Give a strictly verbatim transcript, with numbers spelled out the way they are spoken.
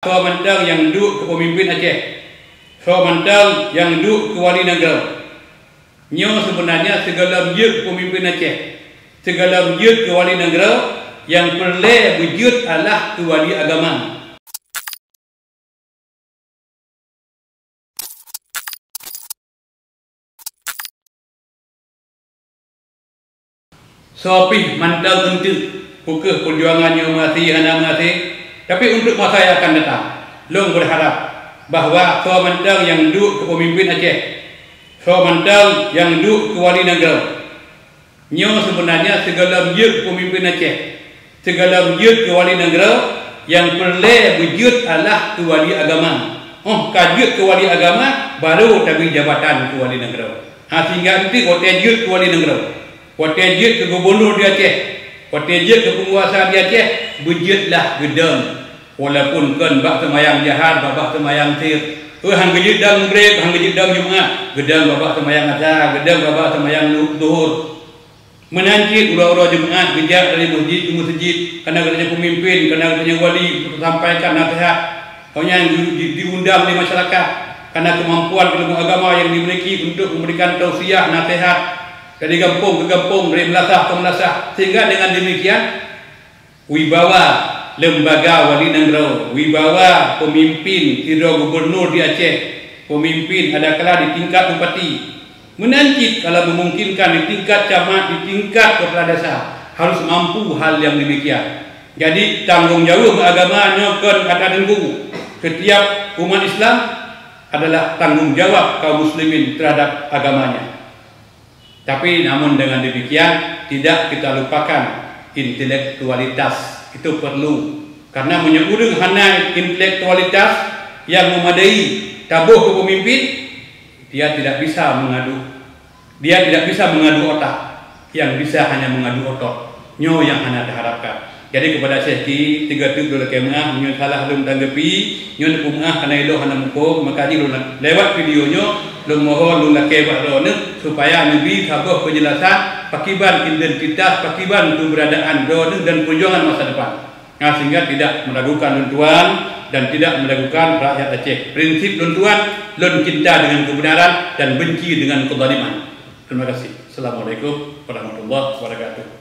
Soe mantong nyang duek keu peumimpin Aceh, soe mantong nyang duek keu wali nanggroe. Nyoe seubeunanya sigohlom jeuet keu peumimpin Aceh, sigohlom jeuet keu wali nanggroe, nyang peureulée beujeuet adalah keu wali agama. Soe pih mantong eunteuk, peu kheueh peujuangan nyoe meuasie hana meuasie, tapi untuk masa yang akan datang, lôn berharap bahwa soe mantong nyang duek keu peumimpin Aceh, soe mantong nyang duek keu wali nanggroe. Nyoe seubeunanya sigohlom jeuet keu peumimpin Aceh, sigohlom jeuet keu wali nanggroe, nyang peureulée beujeuet adalah keu wali agama. Óh ka jeuet keu wali agama, baru tabri jabatan keu wali nanggroe. Ha, sehingga eunteuk watée jeuet keu wali nanggroe, watée jeuet keu gubunur di Aceh, watée jeuet keu peunguasa di Aceh, beujeuetlah geudong. Walaupun kon bak seumayang jahar, babah seumayang sir. Peue han geujeuet dong Maghrib, han geujeuet dong Jumat, geudong babah seumayang Asar, geudong babah seumayang Zuhur. Meunan cit uroe-uroe Jumat geujak dari meuseujid keu meuseujid, kana geutanyoe peumimpin, kana geutanyoe wali, untuk sampaikan naseuhat. Awaknyan di, di, diundang lé masyarakat, kana keumampuan ilmu agama nyang dimiliki untuk memberikan tausiah naseuhat dari gampông ke gampông, dari meulasah ke meulasah, sehingga dengan demikian wibawa lembaga wali nanggroe, wibawa peumimpin sidroe gubunur di Aceh, peumimpin adakala di tingkat bupati, meunan cit kalau memungkinkan di tingkat camat, di tingkat kepala desa, harus mampu hal yang demikian. Jadi, tanggong jaweueb agama nyoe kon ata teungku. Setiap umat Islam adalah tanggong jawab kaum muslimin terhadap agamanya. Tapi namun dengan demikian, tidak kita lupakan intelektualitas. Itu perlu. Karena meunyoe ureuëng hana intelektualitas yang memadai taboh keu pemimpin, dia tidak bisa mengadu, dia tidak bisa mengadu otak. Yang bisa hanya mengadu otot. Nyoe yang hana diharapkan. Jadi kepada Syekh Ki, tiga teuk lôn lakée meuah, meunyoe salah lôn tanggapi, nyoe neupeumeuah karena ilôn hana muphom, maka jih lôn lewat video nyoe, lôn mohon lôn lakée bak droeneuh supaya neubi saboh penjelasan pakiban identitas, pakiban keberadaan droeneuh dan perjuangan masa depan. Nah, sehingga tidak meragukan lôn tuan dan tidak meragukan rakyat Aceh. Prinsip lôn tuan, lôn cinta dengan kebenaran dan benci dengan kezaliman. Terima kasih. Assalamualaikum warahmatullahi wabarakatuh.